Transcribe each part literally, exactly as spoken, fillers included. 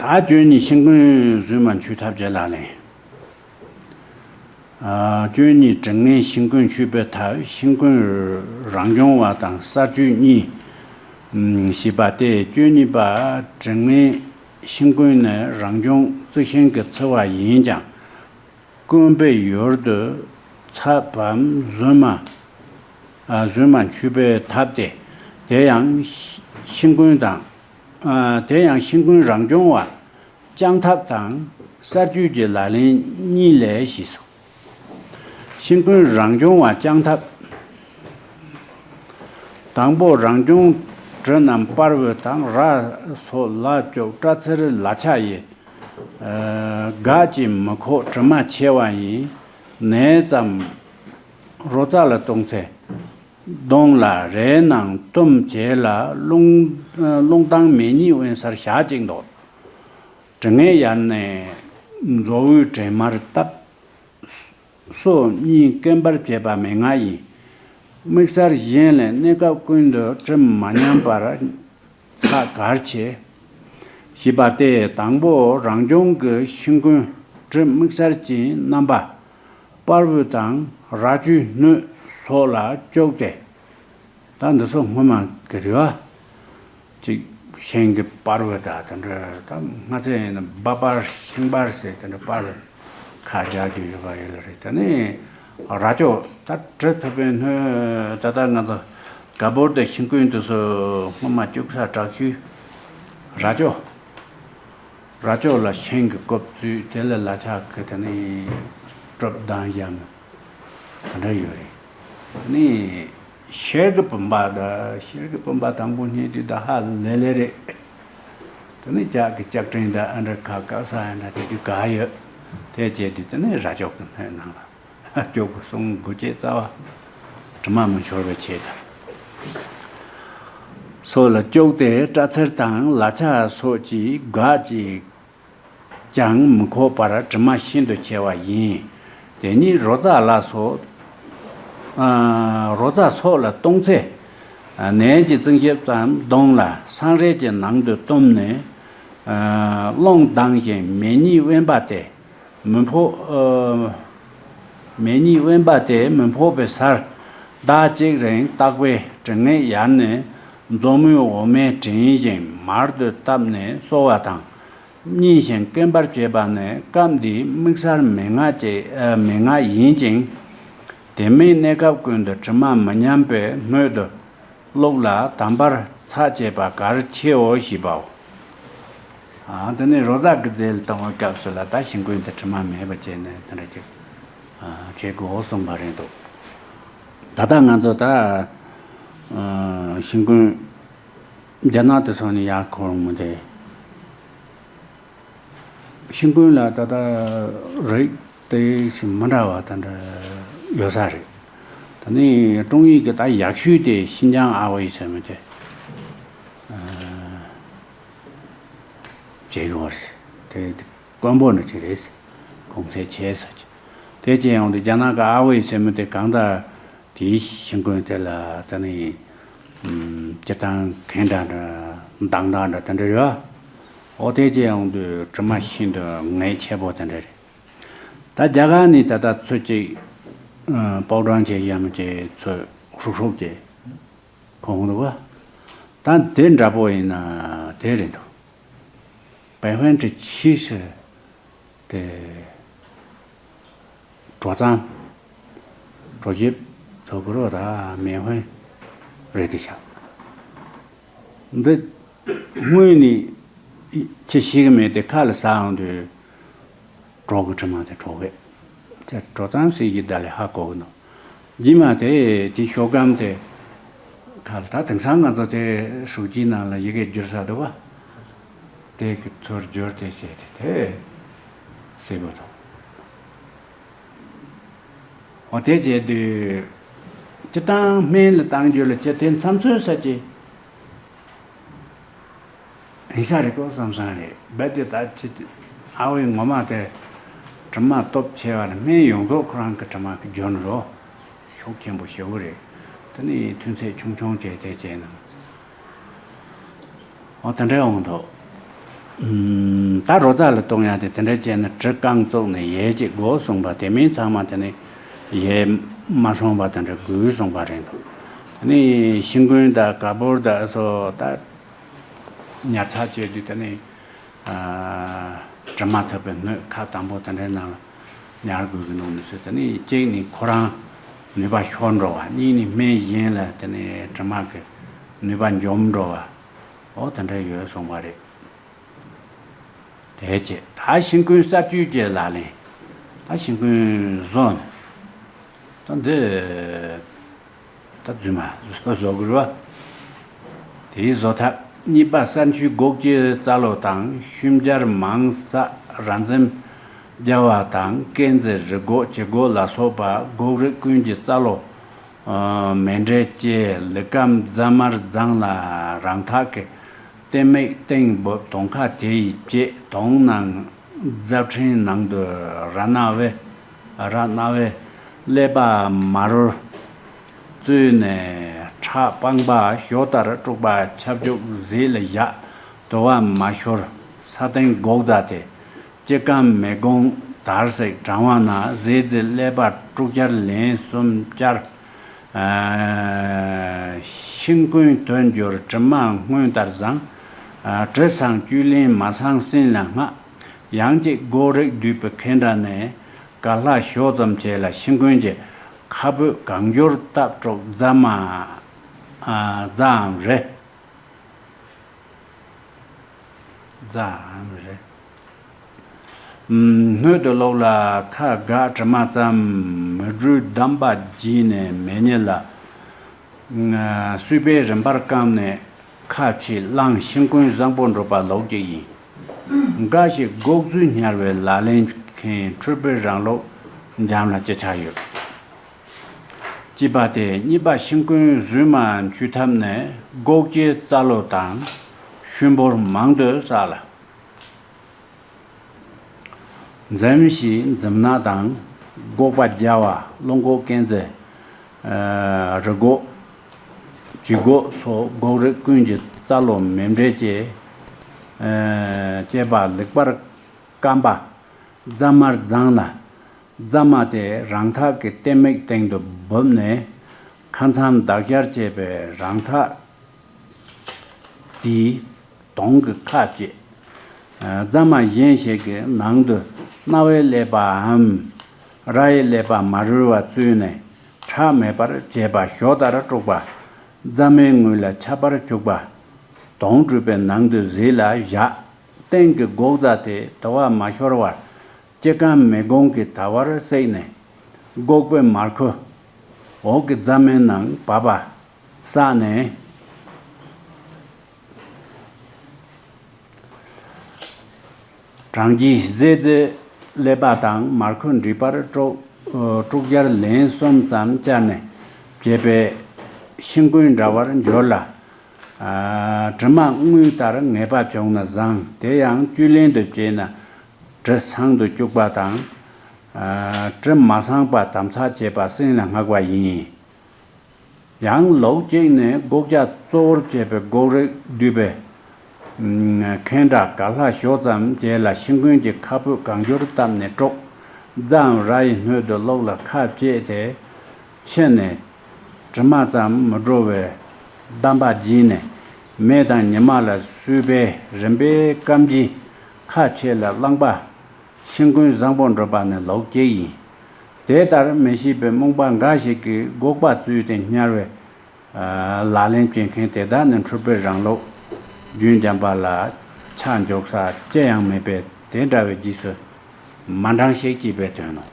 ད་བཅུ་གཉིས་ཤིང་ཀུན་རྫུན་མ་འཆུས་ཐབས་བཅས་ལག་ལེན། ཨ། བཅུ་གཉིས་དྲི་ངན་ཤིང་ཀུན་འཆུས་པའི་ཐབས། ཤིང་ཀུན་རང་སྦྱོང་བ་དང་གསར་བཅོས་གཉིས། ཨུམ། ཞེས་པ་སྟེ། བཅུ་གཉིས་པ་དྲི་ངན་ཤིང་ཀུན་ནི་རང་སྦྱོང་རྩི་ཤིང་གི་ཚིག་བ་ཡིན་ཀྱང་། ཀུན་པས་ཡུལ་དུ་ཚབ་བམ་རྫུན་མ། ཨ། རྫུན་མ་འཆུས་པའི་ཐབས་ཏེ། དེ་ཡང་ཤིང་ཀུན་དང་། ཨ། དེ་ཡང་ཤིང་ཀུན་རང་སྦྱོང་བ་བཅང་ཐབས་དང་གསར་བཅོས་ཀྱི་ལག་ལེན་གཉིས་ལས་ཞེས་སོ། ཤིང་ཀུན་རང་སྦྱོང་བ་བཅང་ཐབས། དང་པོ་རང་སྦྱོང་། དྲི་རྣམས་པར་བུ་དང་ར་སོགས་ལ་བཅུག་སྐྲ་ཚེར་ལ་ཆ་ཡི། ཨ། འགགས་ཀྱི་མི་ཁོག་དྲི་མ་ཆེ་བ་ཡིན། ནས་ཙམ་རོ་ཙ་ལ་གཏོང་ཚེ། གདོང་ལ་རས་ནང་བཏུམ་བྱས་ལ་རླུང་། རླུང་ལྡང་མེ་གཉིས་དབེན་སར་བཞག་ཅིང་འདོགས། དྲི་ངན་ཡལ་ནས་མཛོ་བོའི་དྲན་མར་བཏབ། སོ་གཉིས་སྐེམ་པར་བྱེད་པ་མན་ངག་ཡིན། དམིགས་བསལ་གཞན་ལས་གནས་སྐབས་ཀུན་ཏུ་དྲི་མ་ཉམས་པར་ཚགས་གལ་ཆེ། ཞེས་པ་སྟེ། དང་པོ་རང་སྦྱོང་གི་ཤིང་ཀུན་དྲི་དམིགས་བསལ་གྱི་རྣམ་པ། པར་བུ་དང་ར་བཅུད་སྣོད་སོགས་ལ་བཅུག་སྟེ། ད་འདི་ཚོ་སྔོན་མ་གི་རེད་བ། ཅིག་ཤིང་གི་པར་བུ་དང་དེ་འདྲ། ད་སྔ་ཚེ་ཡིན་ན་སྦ་པར་ཤིང་པར་ཟེར་དེ་འདྲ་པར་བུ་ཁ་རྒྱག་རྒྱུ་ཡོད་པ་ཡོད་ལ་རེད། དེ་ནས་ར་ཅོ། ད་དྲི་ཐུབ་པའི་སྣོད། ད་ལྟ་ང་ཚོ་ག་པོར་དེ་ཤིང་ཀུན་དེ་ཚོ་སྔོན་མ་བཅུག་ས་དྲག་ཤོས་ར་ཅོ། ར་ཅོ་ལ་ཤིང་གི་རྐུབ་བཙུགས། དེ་ལ་ལ་ཆག་གི་དེ་ནས་གྲུབ་ལྡང་བཞག་ན་དེ་འདྲ་ཡོད་རེད། དེ་ནས་ཤེལ་གྱི་བུམ་པ་དང་། ཤེལ་གྱི་བུམ་པ་དང་པོ་རྙེད་དུས་ད་ཧ་ལས་ལས་རེད། དེ་ནས་ལྕགས་ཀྱི་ལྕགས་ཀྲིན་དང་ཨ་འདྲ་ཁ་བཀག་ས་ཨ་འདྲ་དེ་དུས་ག་ཡོད། དེ་བྱས་དུས་དེ་ནས་ར་ཅོ་གི་སྣོད་ནང་ལ། སྐྱོགས་ཀྱི་གསུང་དགུ་བཅས་རྩ་བ། དྲི་མ་མི་འཆོར་བའི་ཆེད་དུ། སོགས་ལ་བཅུག་སྟེ་སྐྲ་ཚེར་དང་ལ་ཆ་སོགས་ཀྱིས་འགགས་ཀྱིས་ཀྱང་མི་ཁོག་པར་དྲི་མ་ཤིན་ཏུ་ཆེ་བ་ཡིན། དེ་ཉིད་རོ་ཙ་ལ་སོགས། ཨ། རོ་ཙ་སོགས་ལ་གཏོང་ཚེ། ཨ། ནས་ཀྱི་རྩིང་ཞིབ་ཙམ་གདོང་ལ་སྲང་རས་ཀྱི་ནང་དུ་བཏུམས་ནས། ཨ། རླུང་ལྡང་ཞིང་མེ་གཉིས་དབེན་པ་སྟེ། མི་ཕོག་ཨ། མེ་གཉིས་དབེན་པ་སྟེ་མི་ཕོག་པའི་སར་ཟླ་གཅིག་རིང་བརྟག་པའི་དྲི་ངན་ཡལ་ནས་མཛོ་མོའི་འོ་མས་བྲན་ཞིང་མར་དུ་བཏབ་ནས་གསོ་བ་དང་། མཉེ་ཞིང་སྐེམ་པར་བྱེད་པ་ནི་སྐབས་འདིའི་དམིགས་བསལ་མན་ངག་ཅིག་ཨ། མན་ངག་ཡིན་ཅིང་། དེ་མིན་གནས་སྐབས་ཀུན་ཏུ་དྲི་མ་མི་ཉམས་པའི་སྣོད་དུ། བླུགས་ལ་དམ་པར་ཚགས་བཅད་པ་གལ་ཆེའོ་ཞེས་པའོ། ཨ། དེ་ནས་རོ་ཙ་གི་རྫས་ལ་གཏོང་བའི་སྐབས་སུ་ལ་ད་ཤིང་ཀུན་དེ་དྲི་མ་མེད་པ་བྱས་ནས་དེ་འདྲ་ཅིག་ཨ། བྱེད་དགོས་གསུངས་པ་རེད་འདུག་ད་ལྟ་ང་ཚོ་ད། ཨ། ཤིང་ཀུན་རྒྱ་ནག་དེ་ཚོ་ནས་ཡར་འཁོར་མི་འདུག་ཤིང་ཀུན་ལ་ད་ལྟ་རིགས་དེ་བཞིན་མི་འདྲ་བ་དེ་འདྲ་ཡོད་ས་རེད། ད་ནི་ཀྲུང་ཡིག་གི་ད་ཡག་ཤོས་དེ་ཤིན་ཅང་ཨ་ཝེ་ཟེར་མི་དེ། ཨ། བྱེད་ཀྱི་ཡོད་རེད། དེ་དཀོན་པོ་ནི་དེ་རེད། གོང་ཚད་ཆེ་ས་ཅིག་དེ་བྱས་ཡོང་དུས་རྒྱ་ནག་གི་ཨ་ཝེ་ཟེར་མི་དེ་གང་ལྟར་དེའི་ཤིང་ཀུན་དེ་ལ་ད་ནི་སྤྱིར་བཏང་གན་འདྲ་འདྲ་མདངས་འདྲ་འདྲ་དེ་འདྲ་ཡོད། འོ། དེ་བྱས་ཡོང་དུས་དྲི་མ་ཤིན་ཏུ་ངད་ཆེ་པོ་དེ་འདྲ་རེད། ད་རྒྱ་གར་ནས་ད་ལྟ་ཚོད་ཅིག་ཨ། པའོ་ཀྲང་བྱས་ཡ་མི་བྱས་ཚོད་ཧྲུག་ཧྲུག་བྱས་གོང་འདུག་བ། ད་དེ་འདྲ་པོ་ཡིན་ན་དེ་རེད་འདུག་པའེ་ཧུན་ཁྲི་ཆི་ཧྲི་དེ་གྲོ་གཙང་། གྲོ་ཞིབ་ཚོ་གུ་རོ་ད་མེ་ཧུན་རེད་དེ་ཤག་འདི་སྔོན་ནས་ཁྱི་ཤི་གི་མེད་དེ་ཁ་ལ་ཟ་འོང་དུས་གྲོག་གི་དྲི་མ་དེ་གྲོག་གི་དེ་གྲོ་གཙང་ཟེར་གྱི་ད་ལས་ཧ་གོ་གི་འདུག་རྗེས་མ་དེ་དེ་ཤོག་སྒམ་དེ་ཁ་ལ་ད་དེང་སང་ང་ཚོ་དེ་ཧྲུའུ་ཅིའི་ནང་ལ་ཡི་གེ་བསྒྱུར་ས་འདུག་བ། དེ་གི་ཚུར་བསྒྱུར་དེ་བྱས་ཏེ་དེ་ཟེར་གོ་འདུག་འོ། དེ་བྱས་དུས་སྤྱིར་བཏང་སྨན་ལ་བཏང་རྒྱུ་ལ་སྤྱིར་དེ་མཚམས་ཚོད་ས་ཀྱི་ཡིན་ས་རེད་ཀོ་བསམ་བསམ་རེད། རྦད་དེ་ད་ཅི་ཨ་ཝེ་ངོ་མ་དེ་དྲི་མ་སྟོབས་ཆེ་བ་ལ་སྨན་ཡོངས་རྫོགས་ཁོ་རང་གི་དྲི་མ་གི་སྦྱོར་ནི་རོ། ཤུགས་ཆེན་པོ་ཞེ་པོ་རེད། དེ་ནི་ཐུན་ཚད་ཆུང་ཆུང་བྱས་དེ་བྱས་ན། འོ། དེ་འདྲ་འོང་དོ། ཨུམ། ད་རོ་ཙ་ལ་གཏོང་ཡ་དེ་དེ་འདྲ་བྱས་ན་གྲི་རྐང་བཙུགས་ནས་ཡས་ཅིག་དགོས་གསུངས་པ་དེ་མིན་ཚང་མ་དེ་ནས་ཡས་མ་སོང་བ་དེ་འདྲ་དགོས་གསུངས་པ་རེད་འདུག་དེ་ནས་ཤིང་ཀུན་དང་ག་པུར་དང་སོགས་ད་ཉར་ཚགས་བྱས་དུས་དེ་ནས་དྲི་མ་ཐུབ་པའི་སྣོད་ཁ་དང་པོ་དེ་འདྲའི་ནང་ལ་ཉར་དགོས་ཀྱི་འདུག་ནི་ཟེར། དེ་ནས་གཅིག་ནི་ཁོ་རང་ནུས་པ་ཤོར་འགྲོ་བ། གཉིས་ནི་སྨན་གཞན་ལ་དེ་ནས་དྲི་མ་གི་ནུས་པ་འཇོམས་འགྲོ་བ། འོ་དེ་འདྲ་ཡོད་གསུངས་པ་རེད། དེ་བྱས་ད་ཤིང་ཀུན་གསར་བཅོས་ཀྱི་ལག་ལེན། ད་ཤིང་ཀུན་བཟོ་ནས་ད་འདི་ད་རྫུན་མ་བཟོ་དགོས་རེད་བ། དེའི་བཟོ་ཐབས། གཉིས་པ་གསར་འཆོས་སྒོག་ཀྱི་རྩ་ལོ་དང་ཤུན་སྦྱར་མང་ས་ར་འཛེམ་རྒྱ་བ་དང་ཀན་ཛི་རི་སྒོག་བྱི་སྒོག་ལ་སོགས་པ་སྒོག་རིགས་ཀུན་གྱི་རྩ་ལོ། མཎྜལ་བཅས་ལི་སྐམ་རྫ་དམར་རྫོང་ལ་རང་འཐག་གི་གཏེར་མིག་སྟེང་འབབ་དོང་ཁ་དེ་ཡི་བཅད་དོང་ནང་རྫབ་ཕྲན་ནང་དུ་ར་ན་བའི་ར་ན་བའི་ཀླད་པ་མ་རུར་བཙོས་ནས་ཁྲག་སྤང་པ་ཞོ་ལྟར་དཀྲུགས་པ་ཆབ་ཆུབ་ཟས་ལ་བཞག་དུ་བ་མ་ཤོར་ས་སྟེང་སྒོག་རྫ་དེ། ལྕེ་སྐམ་མེ་དགོང་དར་སེག་གྲང་བ་ན་ཟས་རྫི་ཀླད་པ་དཀྲུག་སྦྱར་ལན་གསུམ་སྦྱར། ཤིང་ཀུན་དོན་འགྱུར་དྲི་མ་སྔོན་ལྟར་བཟང་། དྲི་བཟང་བཅུད་ལེན་མ་ཚང་སྲིན་ལ་སྔགས། ཡང་གཅིག་སྒོག་རིགས་འདུས་པའི་ཁེན་འདྲ་ནས། ཀ་ལྷ་ཞོ་ཙམ་བྱས་ལ་ཤིང་ཀུན་གྱི། ཁ་སྤུས་གང་འགྱུར་བཏབ་དཀྲུག་རྫ་མ་རྫའམ་རེ། རྫའམ་རེ། སྣོད་དུ་བླུགས་ལ་ཁ་དགག་དྲི་མ་ཙམ་མི་འགྲོས་གདམས་པ་བགྱིས་ནས་མེ་ཉིད་ལ། སྲུས་པའི་རིམ་པར་བསྐམས་ནས་ཁ་ཕྱེས་བླངས་ཤིང་ཀུན་བཟང་པོ་འགྲུབ་པ་ལོག་ཅིག་ཡིན། འགའ་ཞིག་སྒོག་རྫུས་ཉར་བའི་ལག་ལེན་མཁན་འཁྲུལ་པའི་རང་ལུགས་འཇམ་ལ་ཅི་ཆ་ཡོད། ཅེས་པ་སྟེ། གཉིས་པ་ཤིང་ཀུན་རྫུས་མ་འཆུ་ཐབས་ནི་སྒོག་ཀྱི་རྩ་ལོ་དང་ཤུན་པོར་མང་དུ་བསགས་ལ། འཛེམ་ཞིང་འཛིམ་ནག་དང་སྒོག་པ་རྒྱ་བ་རླུང་སྒོག་ཀན་ཛི། རི་སྒོག་བྱི་སྒོག་སོགས་སྒོག་རིགས་ཀུན་གྱི་རྩ་ལོ་མཎྜལ་བཅས། བཅས་པ་ལེགས་པར་བསྐམས་པ་རྫ་དམར་བརྫངས་ལ། རྫ་མ་དེ་རང་འཐག་གི་གཏེར་མིག་སྟེང་དུ་འབུབས་ནས་ཁ་མཚམས་འདག་སྦྱར་བཅས་པའི་རང་འཐག་དེའི་དོང་གི་ཁ་བཅད། རྫ་མ་གཞན་ཞིག་གི་ནང་དུ་རྣ་བའི་ཀླད་པའམ་རྭ་ཡི་ཀླད་པ་མ་རུལ་བ་བཙོས་ནས་ཁྲག་མེད་པར་བྱས་པ་ཞོ་ལྟར་དཀྲུགས་པ། རྫ་མའི་ངོས་ལ་ཁྱབ་པར་བྱུག་པ། དོང་བྲུས་པའི་ནང་དུ་བཟེད་ལ་བཞག་སྟེང་གི་སྒོག་རྫ་དེ་དུ་བ་མ་ཤོར་བར་ལྕེ་སྐམ་མེ་དགོང་གི་ཟླ་བར་བསྲེགས་ནས། སྒོག་པའི་མར་ཁུ་འོག་གི་རྫ་མའི་ནང་བབས་པ་བསགས་ནས། གྲང་གིས་ཟས་རྫི་ཀླད་པ་དང་མར་ཁུ་འདྲེས་པར་དཀྲུག་དཀྲུག་སྦྱར་ལན་གསུམ་ཙམ་སྦྱར་ནས་བྱས་པའི་ཤིང་ཀུན་འདྲ་བར་འགྱུར་ལ། དྲི་མ་དངུལ་ལྟར་ངེས་པ་བྱུང་ན་བཟང་། དེ་ཡང་བཅུད་ལེན་དུ་བྱས་ན་དྲི་བཟང་དུ་བཅུག་པ་དང་། དྲི་མ་བཟང་པ་དམ་ཚགས་བྱེད་པ་སྲིན་ལ་བསྔགས་པ་ཡིན། ཡང་ལོགས་གཅིག་ནས་སྒོག་རྒྱ་གཙོ་བོར་བྱས་པའི་སྒོག་རིགས་འདུས་པའི་ཁེན་འདྲ་ཀ་ལྷ་ཞོ་ཙམ་བྱས་ལ་ཤིང་ཀུན་གྱི་ཁ་སྤུས་གང་འགྱུར་བཏབ་ནས་དཀྲུག་རྫའམ་རྭ་ཡི་སྣོད་དུ་བླུགས་ལ་ཁ་བཅད་དེ་ཕྱི་ནས་དྲི་མ་ཙམ་མི་འགྲོ་བའི་གདམས་པ་བགྱིས་ནས་མེ་དང་ཉི་མ་ལ་སྲུས་པའི་རིམ་པས་སྐམ་གྱིས་ཁ་ཕྱེ་ལ་བླངས་པ། ཤིང་ཀུན་བཟང་པོ་འགྲུབ་པ་ནི་ལོག་གཅིག་ཡིན། དེ་ལྟར་མི་ཤེས་པའི་རྨོངས་པ་འགའ་ཞིག་གིས་སྒོག་པ་བཙོས་ཏེ་ཉར་བའི་ལག་ལེན་བྱེད་མཁན་དེ་དག་ནི་འཁྲུལ་པའི་རང་ལུགས་རྒྱུན་འབྱམས་པ་ལ་ཆ་འཇོག་ས་ཅི་ཡང་མེད་པས། དེ་འདྲ་བའི་རྗེས་སུ་མ་འབྲང་ཞིག་ཅེས་པའི་དོན་ནོ།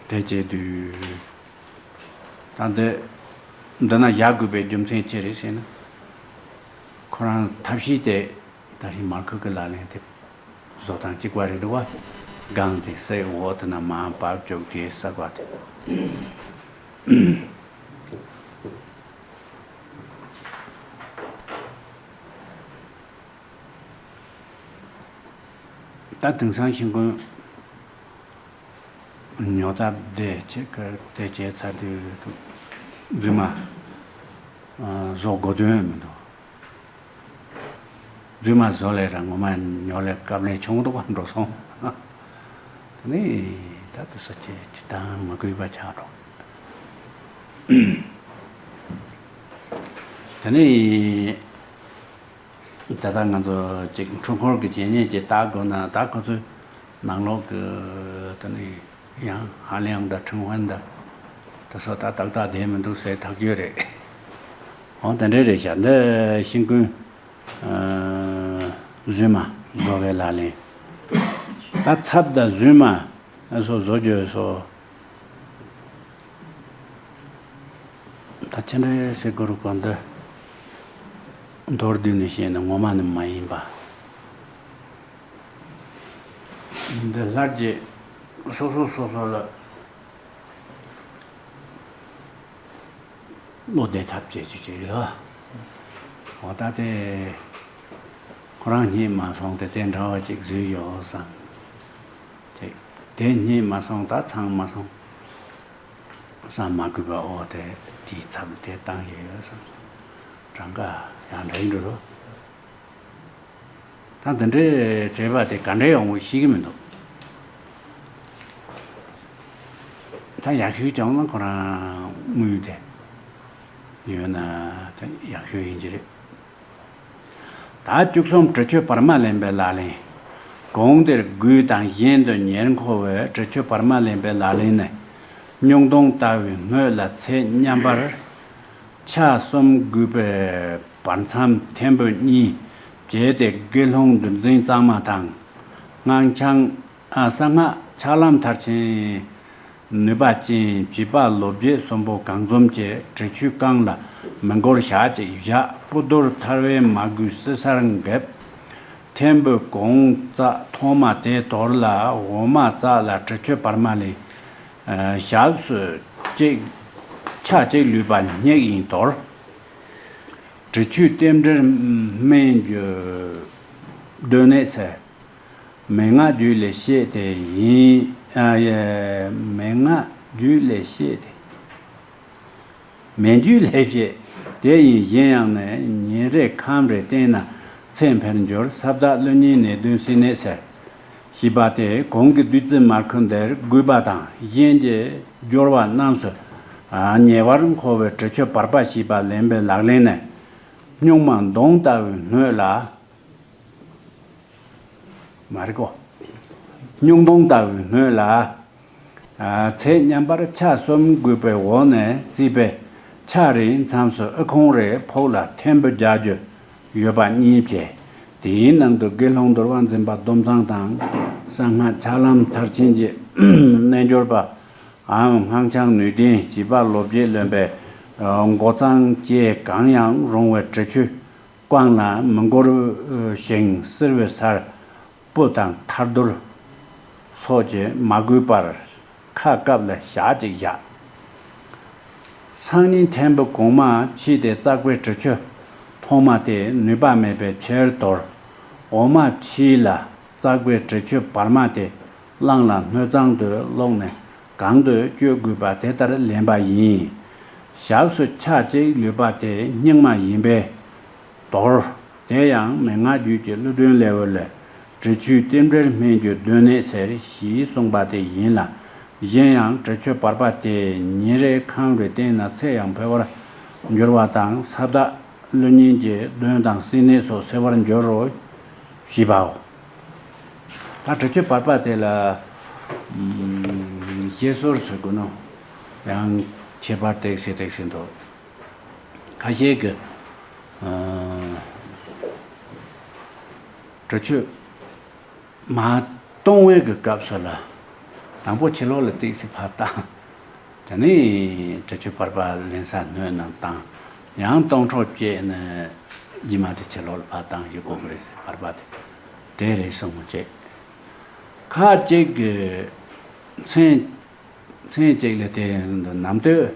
དེ་བྱེད་དུས། ད་འདི་འདི་ན་བཞག་དགོས་པའི་རྒྱུ་མཚན་ཅི་རེད་ཟེར་ན། ཁོ་རང་ཐབས་ཤེས་དེ་ད་རིང་མར་ཁུ་གི་ལག་ལེན་དེ་བཟོ་སྟངས་གཅིག་པ་རེད་འདུག་བ། སྒང་དེ་སའི་འོག་དེ་ན་མར་བབས་བཅུག་དེ་ཟེར་བ་དེ། ད་དེང་སང་ཤིང་ཀུན། ཉོ་ཐབས་དེ་ཆེ་ག་དེ་བྱས་ཚར་དུས་རྫུན་མ་བཟོ་དགོས་དོན་མི་འདུག་རྫུན་མ་བཟོ་ལས་ར་ངོ་མ་ཉོ་ལས་སྐབས་ལས་ཆུང་དུ་བ་འགྲོ་སོང་། དེ་ནས་ད་དེ་སོ་ཅེ་ཅི་དང་མ་གུས་པ་ཆགས་འགྲོ། དེ་ནས་ད་ལྟ་ང་ཚོ་ཅིག་འཕྲུལ་འཁོར་གྱི་བྱས་ཉེས་ཀྱི་ལྟ་དགོས་ན་ད་ཁོ་ཚོའི་ནང་ལོགས་ཀྱི་དེ་ནས་ཡང་ཧ་ལས་ཡང་ད་ཁྲིན་ཧྥན་ད་དེ་སོ་ད་ཏག་ཏག་བསྡད་མི་འདུག་ཟེར་ཐག་གཅོད་རེད། འོ་དེ་འདྲས་རེད་ཤག་འདི་ཤིང་ཀུན། རྫུན་མ་བཟོ་བའི་ལག་ལེན། ད་ཚབ་དང་རྫུན་མ་སོགས་བཟོ་རྒྱུ་སོགས། ད་ཁྱེད་འདྲའི་སེ་གུ་རུ་གོ་འདི་མདོར་བསྡུས་ནས་བཤད་ན་ངོ་མ་ནི་མ་ཡིན་པ། འདི་སླར་གྱིས་སོ་སོ་སོ་སོ་ལ། བློ་བདེ་ཐབས་བྱེད་ཅིག་བྱེད་ཡོད། འོ་ད་དེ་ཁོ་རང་རྙེད་མ་སོང་སྟེ་དེ་འདྲ་བ་ཅིག་བཟོས་ཡོད་བསམ། ཅིག་དེ་རྙེད་མ་སོང་ད་ཚང་མ་སོང་བསམ་མ་དགོས་པ། འོ་དེ་དེའི་ཚབ་ལ་དེ་བཏང་ཡོད་བསམ། གྲངས་ཀ་ཡང་འདྲ་ཡིན་འགྲོ་རོ། ད་འདི་འདྲའི་བྲེལ་བ་དེ་ག་འདྲས་ཡོང་ངོ་ཤེས་ཀྱི་མི་འདུག་ད་ཡག་ཤོས་ཀྱང་ན་ཁོ་རང་དངུལ་དེ་ཡོད་ན་ད་ཡག་ཤོས་ཡིན་གྱི་རེད། ད་བཅུ་གསུམ་དྲི་ཆུ་བར་མ་ལེན་པའི་ལག་ལེན། གོང་དེར་དགུས་དང་གཞན་དུ་ཉེར་མཁོ་བའི་དྲི་ཆུ་བར་མ་ལེན་པའི་ལག་ལེན་ནི། སྨྱུག་མདོངས་ལྟ་བུའི་སྣོད་ལ་ཚད་མཉམ་པར། ཆ་གསུམ་དགུས་པའི་བར་མཚམས་ཐེམ་བུ་གཉིས་བྱས་ཏེ་དགེ་སློང་འདུལ་འཛིན་གཙང་མ་དང་། སྔགས་འཆང་ཨ་གསང་སྔགས་ཕྱག་ལམ་མཐར་ཕྱིན་ནུས་པ་ཅན་བྱིས་པ་ལོ་བརྒྱད་གསུམ་པོ་གང་འཛོམས་ཀྱི་དྲི་ཆུའི་རྐང་ལ་མི་འགོར་ཞག་གཅིག་བཞག་སྤུ་རྡོར་ཐར་པའི་མ་གུས་བསིལ་སར་འགེབས། ཐེམ་བུ་གོང་རྩ་ཐོག་མ་དེའི་དོར་ལ་འོ་མ་རྩ་ལ་དྲི་ཆུ་བར་མ་ལེན། ཞབས་སུ་གཅིག་ཆ་གཅིག་ལུས་པ་སྙེག་ཡིན་དོར། དྲི་ཆུའི་རྟེན་འབྲེལ་སྨན་གྱི་སྡོད་གནས་ཟེར། མན་ངག་རྒྱུད་ལས་བཤད་དེ་ཡིན། ཨ་ཡེ། མན་ངག་རྒྱུད་ལས་བཤད་དེ། མན་རྒྱུད་ལས་བཤད་དེ་ཡིན། གཞན་ཡང་ནི་ཉིན་རེ་ཁམ་རེ་བསྟེན་ན་ཚེ་འཕེལ་འགྱུར། ས་བདག་ཀླུ་གཉན་ནད་གདོན་སེལ་གནས་ཟེར། ཞེས་པ་སྟེ་གོང་གི་བདུད་རྩི་མར་ཁུ་འདིར་དགོས་པ་དང་གཞན་གྱི་སྦྱོར་བ་རྣམས་སུ་ཉེ་བར་མཁོ་བའི་དྲི་ཆུ་བར་པ་ཞེས་པ་ལེན་པའི་ལག་ལེན་ནི། སྨྱུག་མ་མདོངས་ལྟ་བུའི་སྣོད་ལ། མ་རེད་གོ། སྨྱུག་མདོངས་ལྟ་བུའི་སྣོད་ལ། ཚད་མཉམ་པར་ཆ་གསུམ་དགོས་པའི་འོག་ནས་བརྩིས་པའི་ཆ་རེའི་མཚམས་སུ་ཨ་ཁུང་རེ་ཕོག་ལ་ཐེམ་བུ་རྒྱག་རྒྱུ་ཡོད་པ་གཉིས་བྱས། དེའི་ནང་དུ་དགེ་སློང་འདུལ་བ་འཛིན་པ་སྡོམ་བཟང་དང་གསང་སྔགས་ཕྱག་ལམ་མཐར་ཕྱིན་གྱི་རྣལ་འབྱོར་པའམ་སྔགས་འཆང་ནུས་ལྡན་བྱིས་པ་ལོ་བརྒྱད་ལོན་པའི་འགོ་གཙང་བཅས་གང་ཡང་རུང་བའི་དྲི་ཆུ་རྐང་ལ་མི་འགོར་ཞིང་བསིལ་བའི་སར་སྤུ་དང་ཐལ་རྡོལ་སོགས་ཀྱིས་མ་གོས་པར་ཁ་བཀབ་ལ་ཞག་གཅིག་བཞག་སང་ཉིན་ཐེམ་བུ་གོང་མ་ཕྱིས་ཏེ་བཙགས་པའི་དྲི་ཆུ་ཐོག་མ་དེ་ནུས་པ་མེད་པའི་ཕྱིར་དོར། འོ་མ་ཕྱིས་ལ་བཙགས་པའི་དྲི་ཆུ་བར་མ་དེ་བླངས་ལ་སྣོད་གཙང་དུ་སློག་ནས་གང་དུ་སྤྱོད་དགོས་པ་དེ་ལྟར་ལེན་པ་ཡིན། ཞབས་སུ་ཆ་གཅིག་ལུས་པ་དེ་སྙིགས་མ་ཡིན་པས། དོར། དེ་ཡང་མན་ངག་རྒྱུད་ཀྱི་ཀླུ་གདོན་ལེའུ་ལས། དྲི་ཆུའི་རྟེན་འབྲེལ་སྨན་གྱི་སྡོད་གནས་ཟེར་ཞེས་གསུངས་པ་དེ་ཡིན་ལ། གཞན་ཡང་དྲི་ཆུ་བར་པ་དེ་ཉིན་རེ་ཁམ་རེ་བསྟེན་ན་ཚེ་ཡང་འཕེལ་བར་འགྱུར་བ་དང་ས་བདག་ཀླུ་གཉན་གྱི་གདོན་དང་སྲེག་ནད་སོགས་སེལ་བར་འགྱུར་རོ། ཞེས་པའོ། ད་དྲི་ཆུ་བར་པ་དེ་ལ་བཤད་སྲོལ་ཟེར་དགོས་ནོ། ཡང་ཁྱད་པར་ཏེག་སེ་ཏེག་སེ་འདུག་ཁ་ཤས་ཀྱི་དྲི་ཆུ་མ་གཏོང་བའི་གི་སྐབས་སུ་ལ་དང་པོ་ཕྱི་ལོགས་ལ་ཏེག་སེ་ཕར་བཏང་། དེ་ནས་དྲི་ཆུ་བར་པ་ལེན་ས་སྣོད་རྣམས་བཏང་། ཡང་སྟོང་ཕྲག་བཅད་ནས་རྗེས་མ་དེ་ཕྱི་ལོགས་ལ་ཕར་བཏང་ཞིག་དགོས་ཀྱི་རེད་ཟེར། བར་པ་དེ་དེ་རེད་གསུངས་བྱས། ཁ་ཅིག་གི་མཚན་མཚན་གཅིག་ལ་དེ་ནམ་དུས་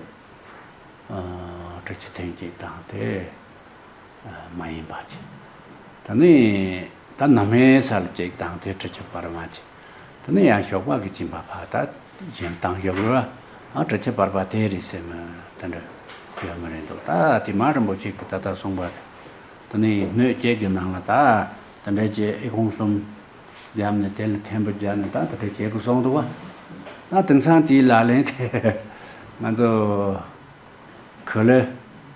དྲི་ཆུ་ཐེངས་གཅིག་བཏང་སྟེ། མ་ཡིན་པ་ཅིག་དེ་ནས་ད་ནམ་ཡིན་སར་གཅིག་དང་དེ་དྲི་ཆུ་བར་མ་ཅིག་དེ་ནས་ཡང་ཞོགས་པ་གི་སྦྱིན་པ་ཕར་ད་གཞན་བཏང་ཞོག་རེད་བ། ཨ་དྲི་ཆུ་བར་པ་དེ་རེད་ཟེར་མི་དེ་འདྲ་ཡོད་མི་རེད་འདུག་ད་དེ་མ་རིན་པོ་ཆེ་གི་ད་ལྟ་གསུངས་པ་རེད། དེ་ནས་སྣོད་བཅུད་ཀྱི་ནང་ལ་ད་དེ་འདྲ་བྱས་ཨི་ཁུང་གསུམ་བརྒྱབ་ནས་དེ་ལ་ཐེམ་བུ་བརྒྱབ་ནས་ད་དེ་འདྲ་བྱེད་དགོས་གསུངས་འདུག་བ། ད་དེང་སང་དེའི་ལག་ལེན་དེ་ང་ཚོ་གོ་ལའི་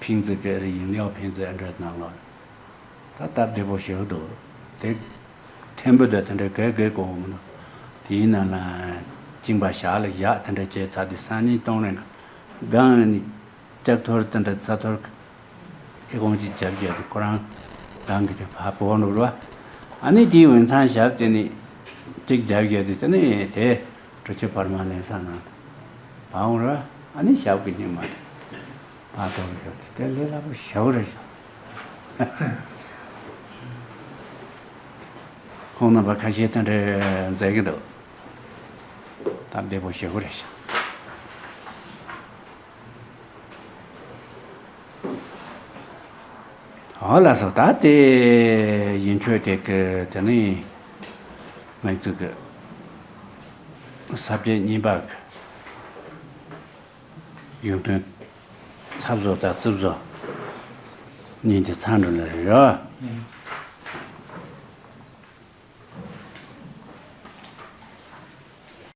ཕིང་ཙི་གི་ཡིན་ལིའོ་ཕིང་ཙི་ཨེ་འདྲ་ནང་ལོགས་ད་སྟབས་བདེ་པོ་ཞིག་འདུག་དེ་ཐེམ་བུ་དེ་དེ་འདྲ་གས་གས་གོ་འོང་ནོ། དེའི་ནང་ལ་བཅིངས་པ་བཞག་ལ་བཞག་དེ་འདྲ་བྱས་ཚར་དུས་སང་ཉིན་གཏོང་རན་ག་གང་ནི། ལྕགས་ཐོར་དེ་འདྲ་ཚྭ་ཐོར་ཨི་ཁུང་ཅིག་རྒྱབ་རྒྱབ་དེ་ཁོ་རང་སྒང་གི་དེ་ཕར་བོར་འགྲོ་ར། ཨ་ནི་དེའི་འོས་འཚམ་ཞབས་དེ་ནི་གཅིག་རྒྱབ་རྒྱབ་དེ་དེ་ནི་དེ་གྲུ་ཆུ་བར་མ་ལེན་ས་ནང་དུ་བ་འོང་ར། ཨ་ནི་ཞབས་ཀྱི་སྙིང་མ་དེ་ཕར་གཏོར་རྒྱབ་དེ་དེ་ལས་སླ་པོ་ཞེ་པོ་རེད་ཤག་ཁོང་རྣམ་པ་ཁ་ཤས་དེ་འདྲ་མཛད་ཀྱི་འདུག་སྟབས་བདེ་པོ་ཞེ་པོ་རེད་ཤག་འོ་ལགས་སོ། ད་དེ་ཡིན་ཆོས་དེ་གི་དེ་ནི་ང་ཚོ་གི་ས་བཅད་གཉིས་པ་གི་ཡོན་ཏན་ཚབ་བཟོ་དང་རྩིབ་བཟོ་གཉིས་དེ་ཚང་འགྲོ་ལ་རེད་རོ།